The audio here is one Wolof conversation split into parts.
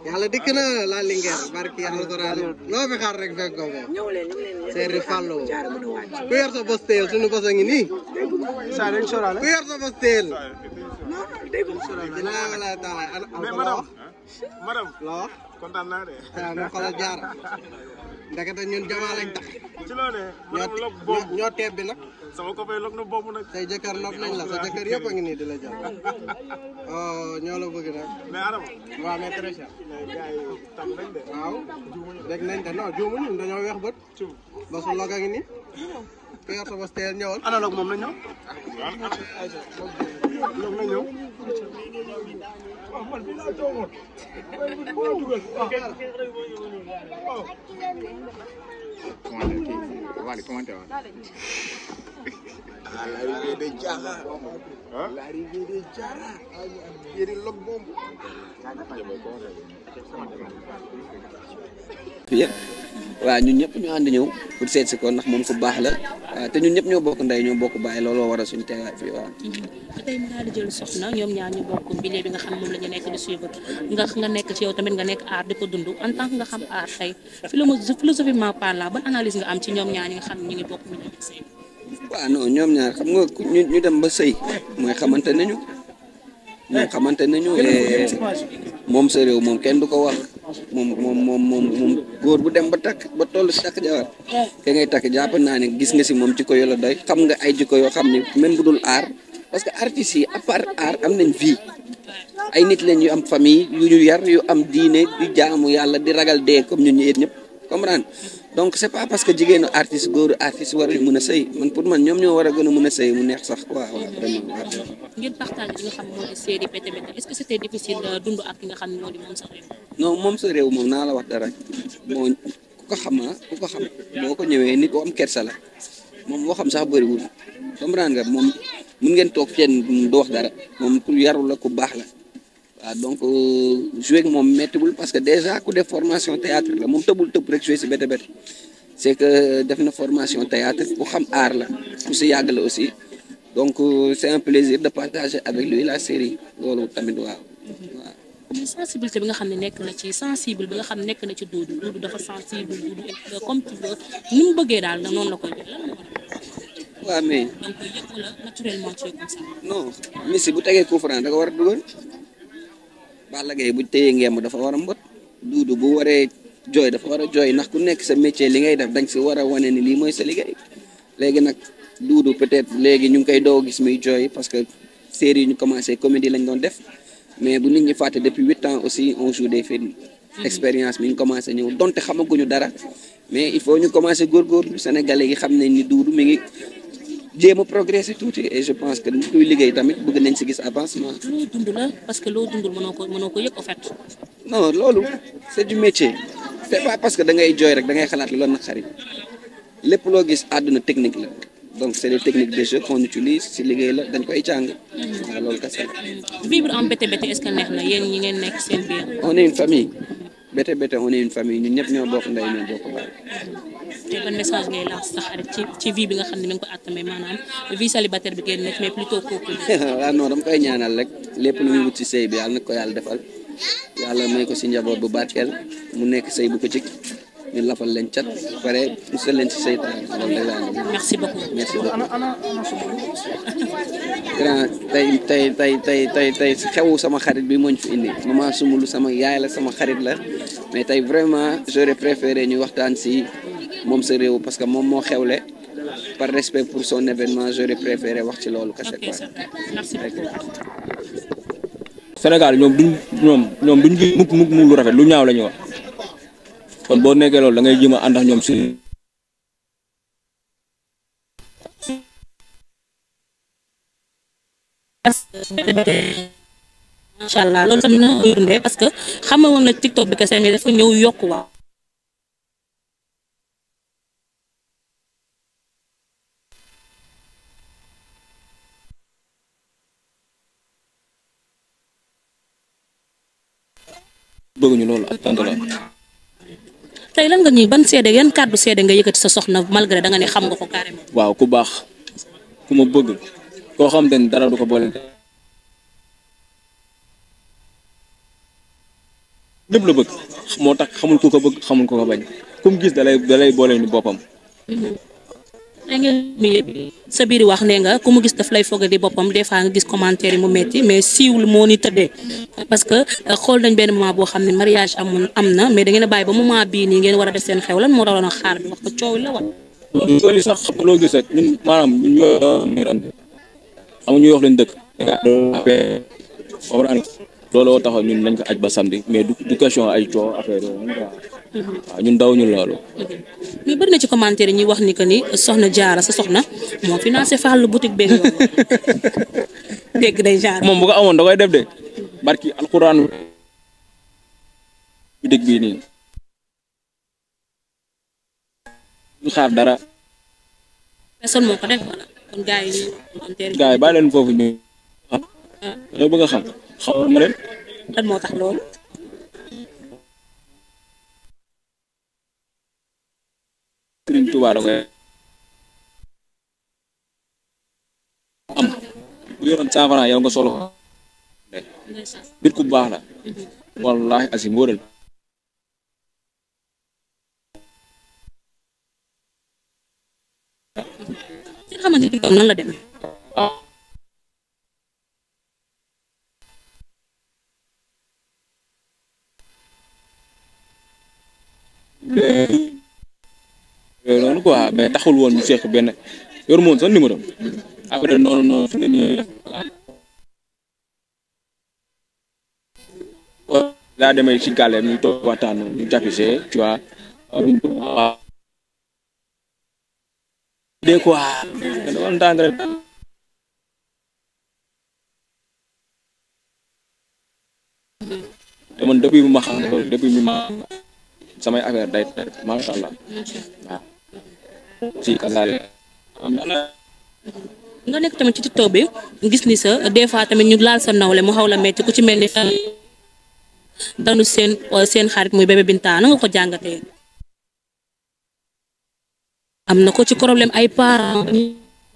yàlla dikk na la Linguère barki alxuraan loo fi xaar rek fekk ko fe Serigne Fallou ku yor sa bos teel suñu bos a ngi nii ku yor sa bos teel dinaa wala taala madame loo kontaan naa de ma xoolal jaar ndekete ñun jamaa lañ tax ci loo ne ñoo teeb bi nag sama copain lok na boobu nag say jëkkër nopp nañ la sa jëkkër yëpp a ngi nii di la jàpp oh ñoo la bëgg nag mais Adama waaw mais très cher gars yi tam nañ de waaw dégg nañ de non juumuñu dañoo weex bët ba su log a ngi nii ku yor sa bos teel ñëwal ana lok moom na ñëw lok na ñëw l'arrivée de Diarra. L'arrivée de Diarra. Yéri lok bomb. waaw ñun ñëpp ñu ànd ñëw pour seet si ko ndax moom ku baax la waaw te ñun ñëpp ñoo bokk ndey ñoo bokk bàyyi looloo waral suñu teewaay fii waaw. tey mu daal di jël soxna ñoom ñaar ñu bokk milieu bi nga xam moom la ñu nekk di suivre nga nekk ci yow tamit nga nekk aar di ko dund en tant que nga xam aar tey philosophiquement parlant ban analyse nga am ci ñoom ñaar ñi nga xam ne ñu ngi bokk milieu bi sëy. waaw non ñoom ñaar xam nga ñu dem ba sëy mooy xamante nañu ñoom xamante nañu moom sa réew moom kenn du ko wax moom góor bu dem ba takk ba toll si takk jabar ke ngay takk jàpp naa ne gis nga si moom jikko yoo la doy xam nga ay jikko yoo xam ne même bu dul aar parce que artistes yi à part aar am nañ vie ay nit leen yu am famille yu ñu yar yu am diine di jaamu yàlla di ragal dee comme ñun ñu yéen ñëpp comprendre donc c'est pas parce que jigéenu artiste góoru artiste war a mën a sëy man pour man ñoom ñoo war a gën a mën a sëy mu neex sax waaw vraiment. ngeen partage li nga xam moo di série Bété Bété est-ce que c'était difficile dund ak ki nga xam ne moo di moom sa réew. non moom sa réew moom naa la wax dara moo ku ko xam boo ko ñëwee nit ku am kersa la moom boo xam sax bëriwul comprendre nga moom mun ngeen toog fenn du wax dara moom ku yarul la ku baax la. waaw donc jouer ak moom méttiwul parce que déjà ku def formation théâtre la moom tëb rek jouer si Bété Bété c'est que def na formation théâtre ku xam art la ku si yàgg la aussi donc c'est un plaisir de partager avec lui la série loolu tamit waaw. sensibilité bi nga xam ne nekk na ci sensible bi nga xam ne nekk na ci Doudou dafa sensible Doudou comme tu veux ni mu bëggee daal noonu la koy lan la waaw mais donc yëpp la naturellement tu es comme ça. non Messi bu tegee coup franc da ko war a dugal. Balla Gaye bu téyee ngemb dafa war a mbot Doudou bu waree jooy dafa war a jooy ndax ku nekk sa métier li ngay def dañ si war a wane ni lii mooy sa liggéey léegi nag Doudou peut-être léegi ñu ngi koy doo gis muy jooy parce que série yi ñu commencé comédie lañ doon def mais bu nit ñi fàtte depuis 8 ans aussi on joue des films expérience mi ngi commencé ñëw donte xamaguñu dara mais il faut ñu commencé góorgóorlu Sénégalais yi xam nañ ni Doudou mi ngi jéem a progresser tuuti et je pense que ni kuy liggéey tamit bëgg nañ si gis avancement. loo dund la parce que loo dundul mënoo ko yëg en fait. non loolu c'est du métier c'est pas parce que da ngay jooy rek da ngay xalaat lu la naqari lépp loo gis àdduna technique la donc c'est des techniques de jeu qu'on utilise si liggéey la dañ koy jàng. waaw loolu kese la. vivre en Bété Bété est-ce que neex na yéen ñi ngeen nekk seen biir. on est une famille Bété Bété on est une famille ñun ñëpp ñoo bokk ndey ñoo bokk baay. te ban message ngay lancer sa xarit ci vie bi nga xam ne mi ngi ko attamee maanaam vie célibataire bi génn mais plutôt couple. waaw non dama koy ñaanal rek lépp lu muy wut si sëy bi yàlla na ko yàlla defal yàlla may ko si njaboot bu barkeel mu nekk sëy bu ko jig ñu lafal leen cat pare musal leen si seytaan loolu rek laa merci beaucoup merci beaucoup. grand tey si xewu sama xarit bi moo ñu fi indi maman Soumboulou sama yaay la sama xarit la mais tey vraiment j'aurais préféré ñu waxtaan si moom sa réew parce que moom moo xewle par respect pour son événement j'aurais préféré wax ci loolu kese quoi. merci beaucoup. Sénégal ñoom duñ gis mukk mu lu rafet lu ñaaw la ñuy wax kon boo nekkee loolu da ngay jéem a ànd ak ñoom si. macha allah loolu tamit na koy dundee parce que xam nga woon na TikTok bi kese nga dafa ñëw yokku waaw. bëgguñu loolu ak tontu la. tey lan nga ñuy ban seede yan kàddu seede nga yëkkati sa soxna malgré da nga ne xam nga ko carrément. waaw ku baax ku ma bëgg koo xam te ni dara du ko boole. ñëpp la bëgg moo tax xamul ku ko bëgg xamul ku ko bañ comme gis dalay boole ni boppam. sa biir wax ne nga ku mu gis daf lay foog di boppam des fois nga gis commentaire yi mu metti mais siiwul moo ni tëddee parce que xool nañ benn moment boo xam ne mariage am na mais da ngeen a bàyyi ba moment bii nii ngeen war a def seen xew lan moo doon a xaar bi wax ko coow la wat loolu sax xam nga loo gis rek ñun maanaam ñun ñuy wax lañ dëkk looloo taxaw ñun nañ ko aj ba samedi mais du question ay coow affaire waaw ñun daw ñu loolu. mais bëri na ci commentaire yi ñuy wax ni que ni soxna Diarra sa soxna moo financé Fallou boutique beeg yoon dégg day jaar. moom bu ko amoon da koy def de barki alxuraan boutique bii nii du xaar dara. personne moo ko def wala kon gars yi commentaire gars yi bàyyi leen foofu ñu ñoo bëgg a xam ma leen. lan moo tax loolu. Sëriñ Tuubaa da koy am bu yoroon 100 francs yow nga solo nit ku baax la wallahi asim wóoral ci xamante ni nan la demee. yooyu noonu quoi mais taxul woon ñu seq benn yor moon sax numéro après noonu fi ne nii daa demee ci gàlleem ñu toog waxtaan ñu jàppisee tu vois dee quoi dama entendre rek te man depuis bu ma xam depuis bi ma samay affaire day macha allah waaw si kasaale nga nekk tamit ci TikTok bi gis ni sa des fois tamit ñu laal sa nawle mu xaw la metti ku ci mel ni danu seen xarit muy bébé Binta na nga ko jàngatee. am na ko ci problème ay parents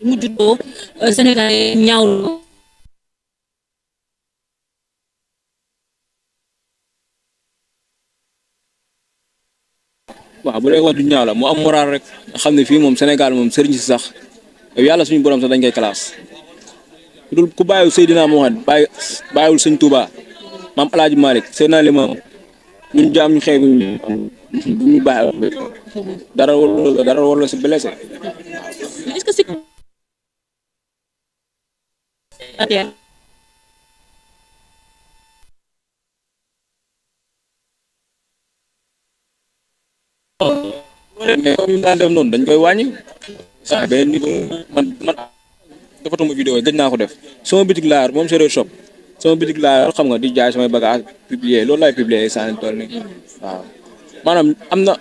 mu juddoo Sénégal ñaawlu. waaw bu dee wax du ñaaw la mu am moral rek nga xam ne fii moom Sénégal moom sëriñ si sax yow yàlla suñu borom sax dañ koy classe dul ku bàyyiwul Seydina Mohamed bàyyiwul sëñ Touba maam El Hadj Malick Seydina Limam ñun jaam ñu xeebu ñu bàyyi dara war la si blessé. est-ce que si. mais comme ñu daan def noonu dañ koy wàññi saa benn niveau man defatuma vidéo gëj naa ko def sama bitig laa moom Séeréer shop sama bitig laa xam nga di jaay samay bagage publier loolu laay publier saa leen toll nii waaw maanaam am na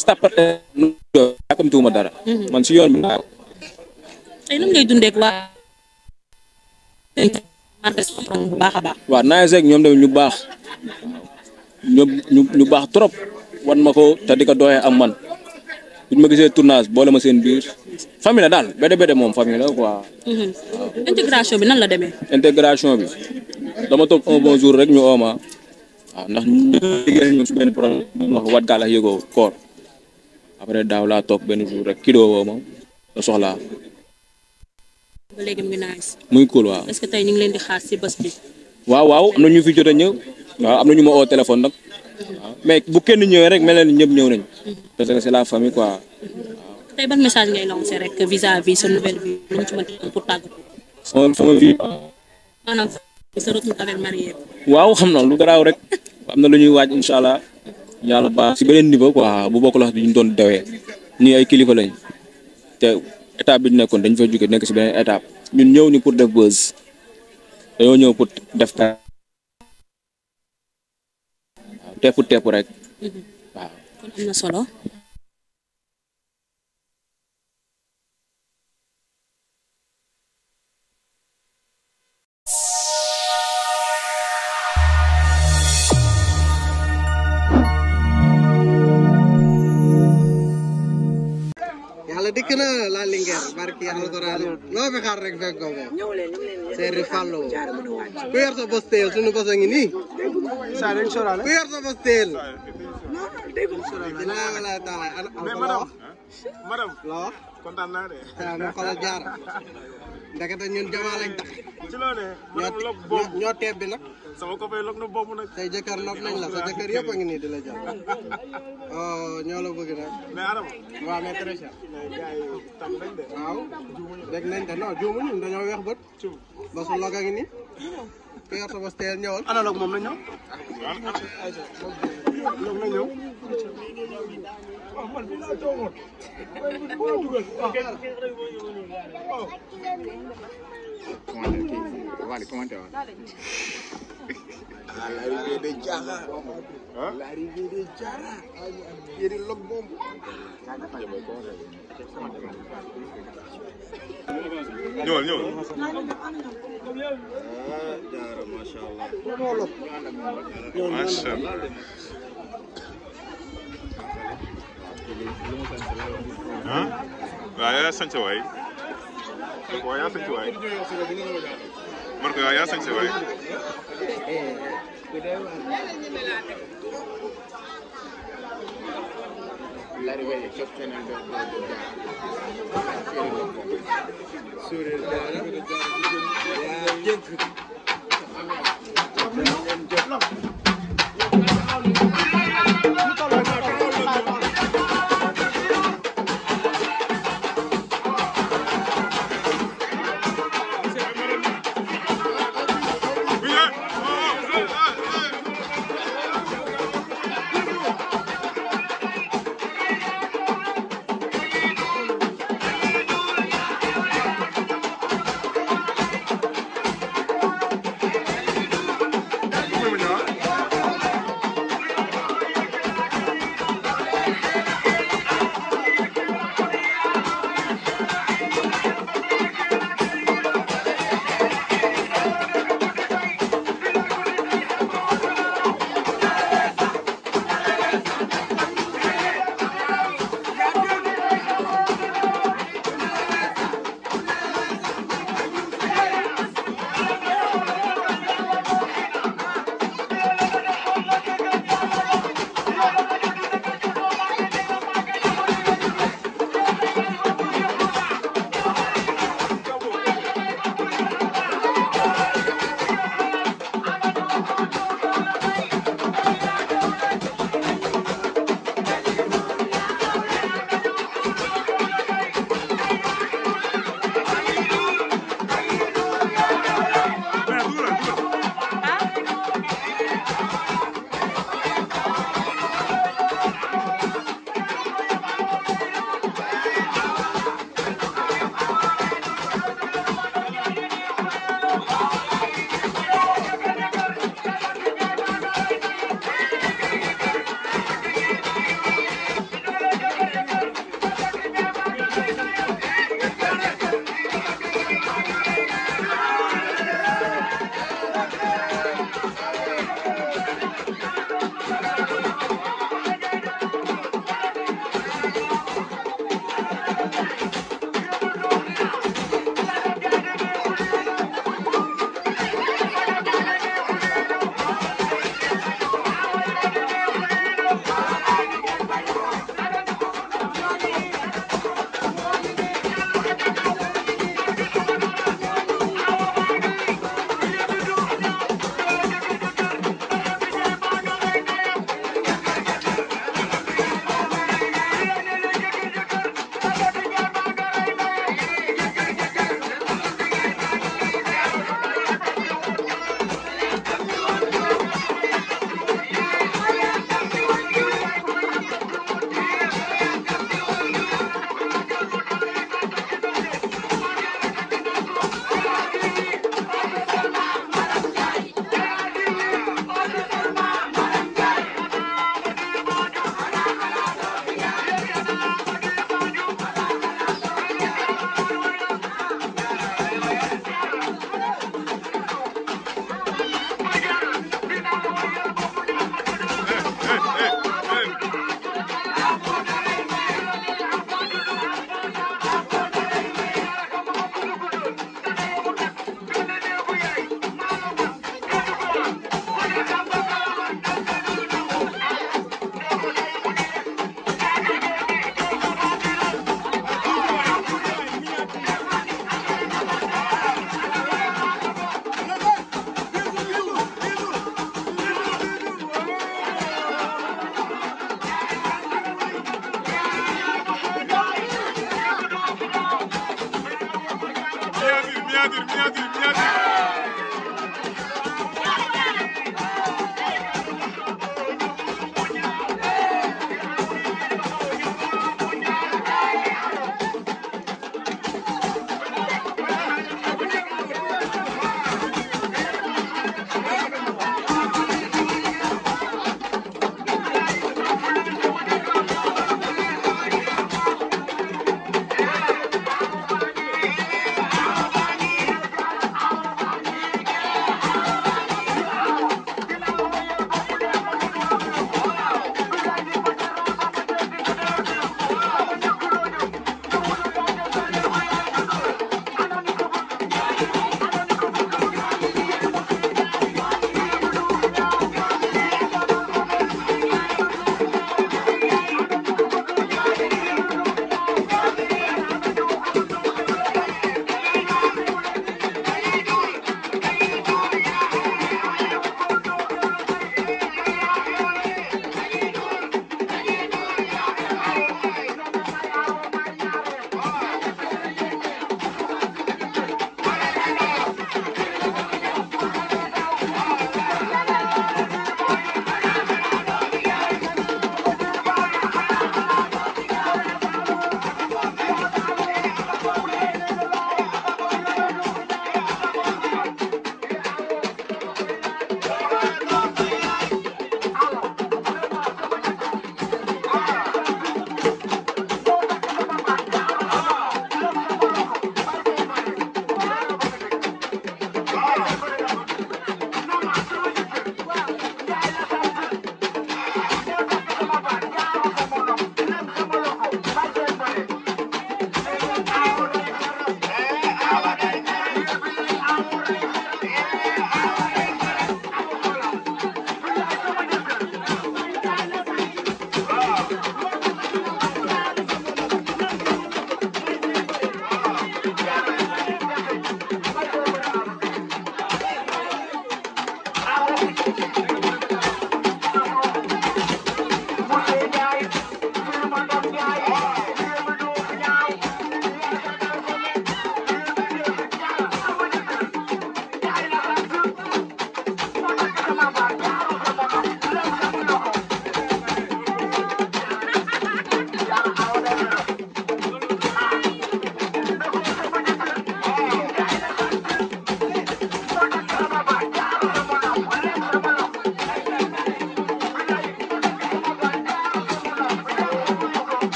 stap yàkkamtuwuma dara man si yoon bi laa tey nan ngay dundee ak waa bu baax a baax waaw naa seeg ñoom tamit ñu baax ñu baax trop wan ma ko te di ko doxee am man buñ ma gisee tournage boole ma seen biir famille la daal bédé moom famille la quoi. intégration bi nan la demee. intégration bi dama toog un bon jour rek ñu ooma waaw ndax ñu liggéey ñoom si benn problème wax wat gaal ak yëgoo koor après daaw laa toog benn jour rek kilo woo ma la soxlaa. ba léegi mu ngi nice. muy cool waaw. est-ce que tey ñu ngi leen di xaar si bés bi. waaw am na ñu fi jot a ñëw waaw am na ñu ma oo téléphone nag. waaw mais bu kenn ñëwee rek mel na ni ñëpp ñëw nañ parce que c'est la famille quoi. tey ban message ngay lancer rek vis-à-vis sa nouvelle vie lu mu ci mën pour tàggatoo. sama vie. maanaam sa retour avec marié. waaw xam na lu garaaw rek am na lu ñuy waaj incha allah yàlla baax si beneen niveau quoi bu bokk la ñu doon dawee ñii ay kilifa lañ te étape bi ñu nekkoon dañ fa jóge nekk si beneen étape ñun ñëw ni pour def buzz dañoo ñëw pour def ka tepp rek waaw. kon am na solo. yàlla dikk na la Linguère barki alxuraan loo fi xaar rek fekk ko fee Seeri Fallu ku yor sa bos teel suñu bos a ngi nii ku yor sa bos teel dinaa wala taala mais madame loo kontaan naa de. waaw ma xoolal jaar ndekete ñun jamaa lañ tax ci loo ne madame lok boobu ñoo teeb bi nag sama copain lok na boobu nag. say jëkkër nopp nañ la sa jëkkër yëpp a ngi nii di la jàpp oh ñoo la bëgg nag mais Adama. waaw mais très cher mais gars yi tam nañ de. waaw dégg nañ de non juumuñu dañoo weex bët ba su log a ngi nii ku yor sa bos teel ñëwal ana lok moom la ñëw. lok na ñëw. L'arrivée de Diarra. L'arrivée de Diarra. Yéri lok bomb. ñëwal ñëwal. Diarra macha allah. macha allah. ah waaw yaa sant waay. waaw yaa sant waay. Marco waaw yaa sant waay. L'arrivée exceptionnelle de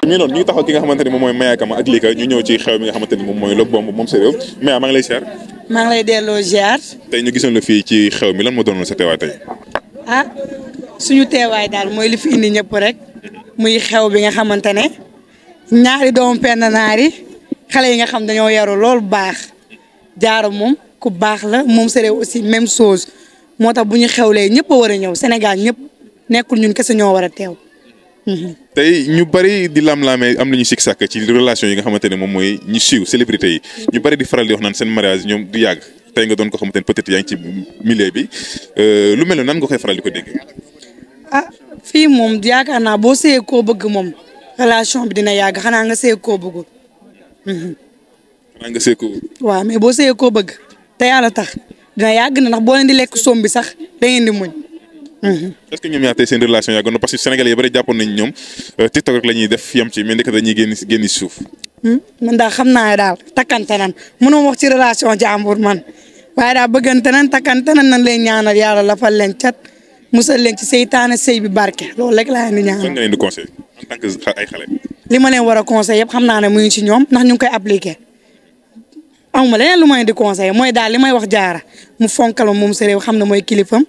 mi noonu ñu ngi taxaw ki nga xamante ni moom mooy Maya Kama ak Lika ñu ñëw ci xew mi nga xamante ni moom mooy Lok Bomb moom sa réew Maya maa ngi lay ziar. maa ngi lay delloo ziar. tey ñu gisoon la fii ci xew mi lan moo doonoon sa teewaay tey. ah suñu teewaay daal mooy li fi indi ñëpp rek muy xew bi nga xamante ne ñaari doomu penn naari xale yi nga xam dañoo yaru loolu baax Diarra moom ku baax la moom sa réew aussi même chose moo tax bu ñu xewlee ñëpp a war a ñëw Sénégal ñëpp nekkul ñun kese ñoo war a teew. tey ñu bari di lam-laamee am nañu sikk sàkk ci relation yi nga xamante ne moom mooy ñu siiw célébrité yi ñu bari di faral di wax naan seen mariage ñoom du yàgg tey nga doon ko xamante ne peut-être yaa ngi ci milieu bi lu mel ne nan nga koy faral di ko dégg. ah fii moom yaakaar naa boo seeyee koo bëgg moom relation bi dina yàgg xanaa nga seeyee koo bëggul. xanaa nga seeyee koo. waaw mais boo seeyee koo bëgg te yàlla tax dina yàgg na ndax boo leen di lekk soom bi sax da ngeen di muñ. est-ce que ñoom ñaar tey seen relation yàggoon na parce que Sénégalais yi bari jàppoon nañ ñoom TikTok rek la ñuy def yam ci mais ndekk dañuy génn suuf. man daal xam naa daal takkante nan mënoo wax ci relation jàmbur man waaye daal bëggante nan takkante nan lay ñaanal yàlla lafal leen cat musal leen ci seytaane sëy bi barke loolu rek laa leen di ñaanal. lan nga leen di conseil en tant que ay xale. li ma leen war a conseil yëpp xam naa ne mu ngi ci ñoom ndax ñu ngi koy appliqué amuma leneen lu ma leen di conseil mooy daal li may wax Diarra mu fonkal ma moom sa réew xam ne mooy kilifam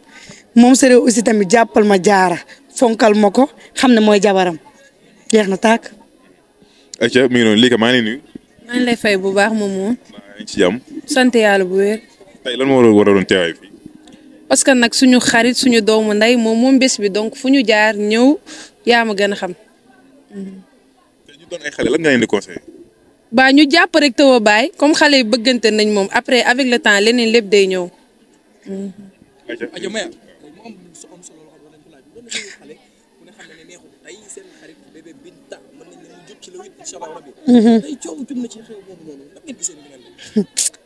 moom sa réew aussi tamit jàppal ma Diarra fonkal ma ko xam ne mooy jabaram jeex na tàkk. ayca mi ngi noonu Lika maa ngi lay nuyu. maa ngi lay fay bu baax moom moom. maa ngi ci jàmm. sant yàlla bu wér. tey lan moo war a doon teewaay fii. parce que nag suñu xarit suñu doomu ndey moom bés bi donc fu ñu jaar ñëw yaa ma gën a xam. tey ñu doon ay xale lan nga leen di conseillé. ba ñu jàpp rek taw a bàyyi comme xale yi bëggante nañ moom après avec le temps leneen lépp day ñëw.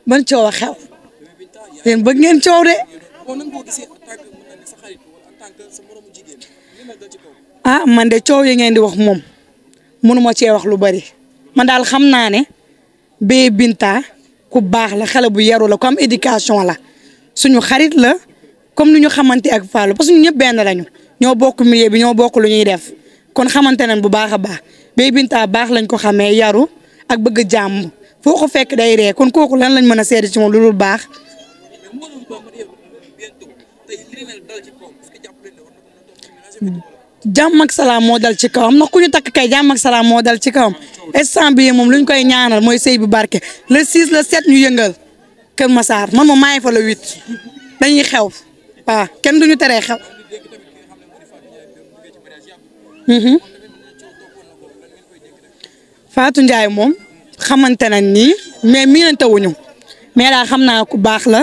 ban coow a xew yéen bëgg ngeen coow de ah man de coow yi ngeen di wax moom mënuma cee wax lu bari man daal xam naa ne Bébé Binta ku baax la xale bu yaru la ku am éducation la suñu xarit la comme ni ñu xamante ak Fallou parce que ñun ñëpp benn lañu ñoo bokk milieu bi ñoo bokk lu ñuy def kon xamante nañ bu baax a baax Bébé Binta baax lañ ko xamee yaru ak bëgg jàmm foo ko fekk day ree kon kooku lan lañ mën a seede ci moom lu dul baax. jàmm ak salaam moo dal ci kawam ndax ku ñu takk kay jàmm ak salaam moo dal ci kawam instant bii moom lu ñu koy ñaanal mooy sëy bu barke le 6 le 7 ñu yëngal Kër Massar man moom maa ngi fa le 8 dañuy xew waaw kenn duñu teree xew. Fatou Ndiaye moom xamante nañ nii mais miinante wuñu mais daal xam naa ku baax la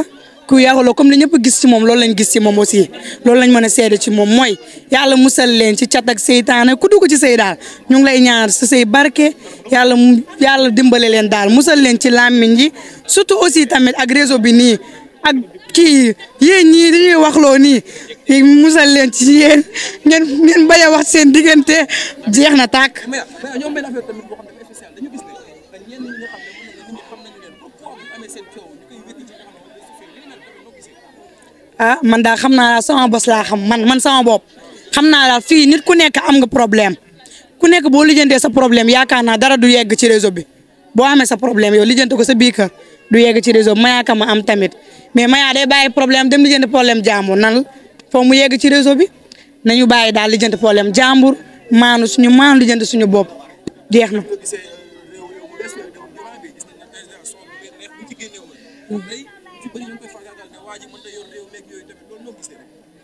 ku yaru la comme li ñëpp gis ci moom loolu lañ gis ci moom aussi loolu lañ mën a seede ci moom mooy yàlla musal leen ci cat ak seytaane ku dugg ci sëy daal ñu ngi lay ñaar sa sëy barke yàlla dimbale leen daal musal leen ci làmmiñ ji surtout aussi tamit ak réseau bi nii ak kii yéen ñii dañuy waxloo nii musal leen ci yéen ngeen bañ a wax seen diggante jeex na tàkk. ah man daal xam naa daal sama bos laa xam man sama bopp xam naa daal fii nit ku nekk am nga problème ku nekk boo lijjantee sa problème yaakaar naa dara du yegg ci réseau bi boo amee sa problème yow lijjante ko sa biir kër du yegg ci réseau bi Maya Kama am tamit mais Maya day bàyyi problème dem lijjanti problème jàmbur nan foo mu yegg ci réseau bi nañu bàyyi daal lijjanti problème jàmbur maanu lijjanti suñu bopp jeex na.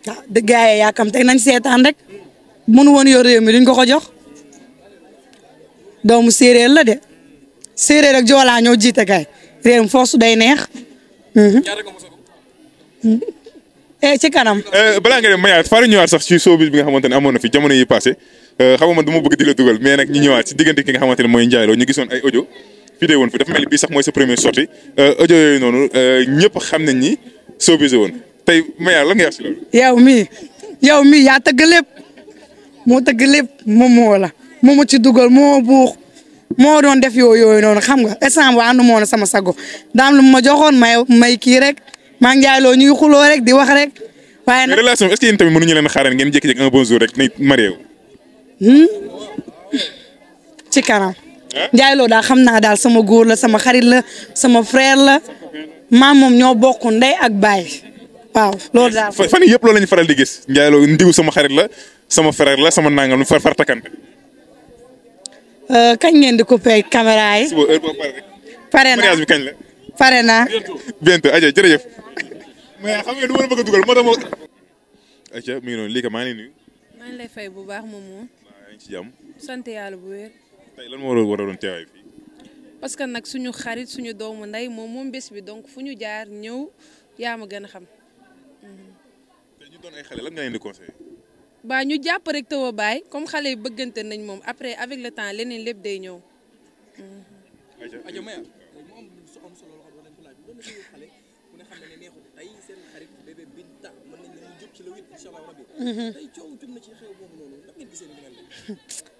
ah dëgg yàlla yaakam teg nañ seetaan rek mënu woon yor réew mi duñ ko jox doomu séeréer la de séeréer ak joolaa ñoo jiite kay réew mi force day neex. ci kanam. balaa nga dem Maya faaru ñëwaat sax ci showbiz bi nga xamante ne amoon na fi jamono yi passé xam nga man du ma bëgg di la dugal mais nag ñu ñëwaat ci diggante ki nga xamante ne mooy Ndiaye Lo ñu gisoon ay audio vidéo woon fi dafa mel ni bii sax mooy sa première sortie audio yooyu noonu ñëpp xam nañ ni showbiz woon tey Maya lan nga wax si loolu. yow mii yaa tëgg lépp moo tëgg lépp moom moo la moo ma ci dugal moo buux moo doon def yooyu noonu xam nga instant bu àndu moo na sama sago daam lu ma joxoon may kii rek maa ngi Ndiaye Lo ñuy xuloo rek di wax rek. waaye nag relation est-ce que yéen tamit mënuñu leen xaaral ngeen jékki-jékki un bon jour rek nay marié wu. ci kanam Ndiaye Lo daal xam naa daal sama góor la sama xarit la sama frère la maam moom ñoo bokk ndey ak baay waaw loolu daal. fan yii yëpp loolu la ñu faral di gis Ndiaye Lo ndiw sama xarit la sama frère la sama nangam far takkante. kañ ngeen di coupé caméra yi. suba heure boo pare rek. pare naa mariage bi kañ la. pare naa. bientôt Adja jërëjëf. mais xam nga du ma la bëgg a dugal moo tax moo. Adja mi ngi noonu lii maa ngi lay nuyu. maa ngi lay fay bu baax moom moom. maa ngi ci jàmm. sant yàlla bu wér. tey lan moo war a doon teewaay fii. parce que nag suñu xarit suñu doomu ndey moom bés bi donc fu ñu jaar ñëw yaa ma gën a xam. tey ñu doon ay xale lan nga leen di conseillé. ba ñu jàpp rek taw a bàyyi comme xale yi bëggante nañ moom après avec le temps leneen lépp day ñëw.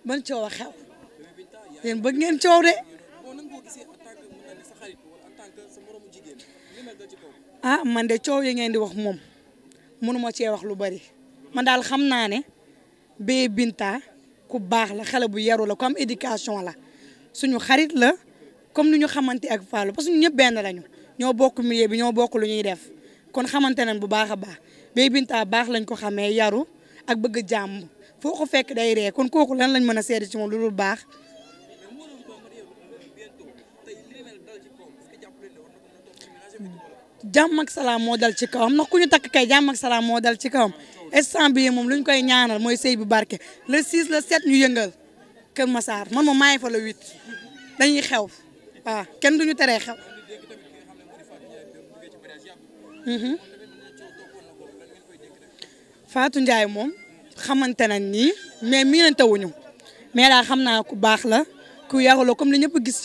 ban coow a xew yéen bëgg ngeen coow de ah man de coow yi ngeen di wax moom mënuma cee wax lu bari man daal xam naa ne Bébé Binta ku baax la xale bu yaru la ku am éducation la suñu xarit la comme ni ñu xamante ak Fallou parce que ñu ñëpp benn lañu ñoo bokk milieu bi ñoo bokk lu ñuy def kon xamante nañ bu baax a baax Bébé Binta baax lañ ko xamee yaru ak bëgg jàmm foo ko fekk day ree kon kooku lan lañ mën a seede ci moom lu dul baax. jàmm ak salaam moo dal ci kawam ndax ku ñu takk kay jàmm ak salaam moo dal ci kawam instant bii moom lu ñu koy ñaanal mooy sëy bu barke le 6 le 7 ñu yëngal Kër Massar man moom maa ngi fa le 8 dañuy xew waaw kenn duñu teree xew. Fatou Ndiaye moom xamante nañ nii mais miinante wuñu mais daal xam naa ku baax la ku yaru la comme li ñëpp gis.